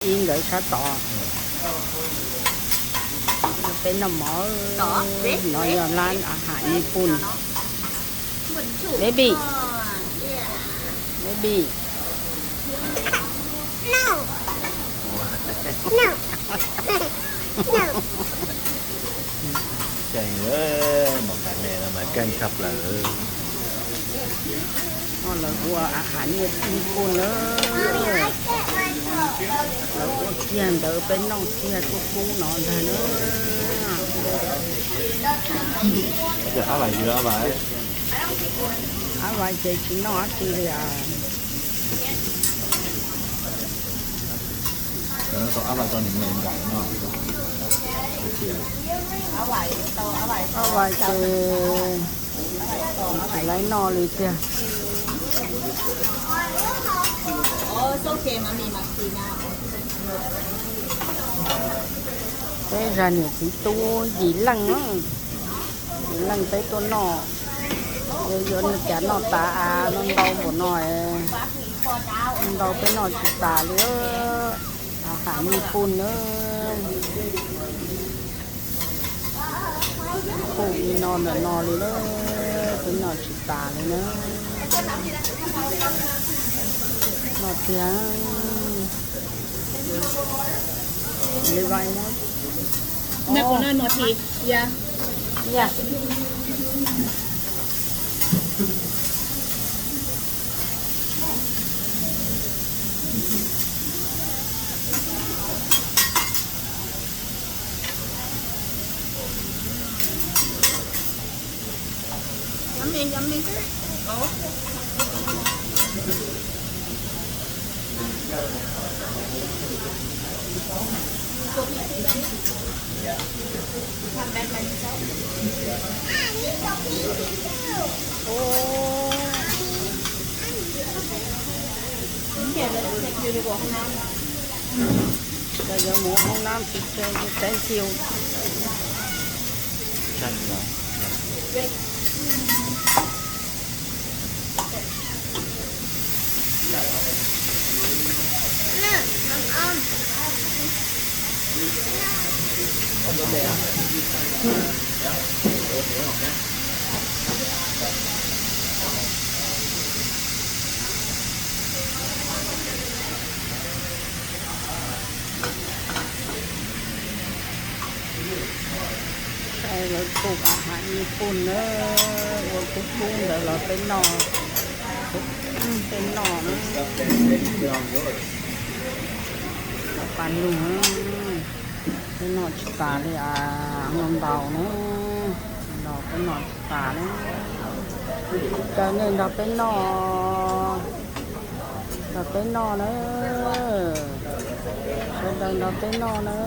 ອີງເດີຊະຕໍ ເປັນນ້ຳໝໍ ເນາະ ຢູ່ຮ້ານອາຫານຍີ່ປຸ່ນ. ເບບີ ເບບີ ເກັ່ງເລີຍ ໝໍການແມ່ນຳມາແກ່ງຄັບເລີຍ. ອໍ ລາວຫົວອາຫານຍີ່ປຸ່ນເລີຍ ລາວຫົວກຽນເດີ ເປັນນ້ອງເຊຍຕຸກກຸເນາະ ດາເນີ. ອາໄວເດີ ອາໄວ ອາໄວເຈຊິນອດຊິເລຍ. ເອີ ຕ້ອງອາໄວຕອນນີ້ແມ່ນກັນເນາະ. ໂອເຄ ອາໄວ ອາໄວ ອາໄວເຈ ອາໄວນອນເລີຍເຊຍ. ໂອ້ ໂອເຄ ມາມີມາກີນາ ເຕຈານິຕິໂຕ ຢີຫຼັງ ຫຼີຫຼັງໄປໂຕນໍ ເອີ ໂຍນຈານໍຕາອາ ນອນເບົາບໍ່ໜ້ອຍ ນອນເບົາໄປນອນຊິຕາເລີຍ. ອາຫານຍີ່ປຸ່ນເດີ ໂອ້ ນອນນອນເລີຍເດີ ໄປນອນຊິຕາເລີຍເດີ ນອນຕຽງ ເລໄວນະ. ແມ່ກໍນອນນອນທີ ຢາ ຢາ. ໂອ້ ແກະເລີຍ ແກະຢູ່ໃນບໍ່ຫ້ອງນ້ຳ ແກະຢູ່ໝໍຫ້ອງນ້ຳ thank you. ໃສ່ລົດປຸກອາຫານຍີ່ປຸ່ນເດີ ລົດປຸກປຸງ ດຽວລາວໄປນອນ ໄປນອນ ປັນລຸງ ໄປນອນຊິຕາເລີຍ ອາ ນອນເບົາເນາະ ເຮົາໄປນອນຊິຕາເລີຍ ເຈົ້າເນີນ ເຮົາໄປນອນ ເຮົາໄປນອນເດີ ເຈົ້າເນີນ ເຮົາໄປນອນເດີ.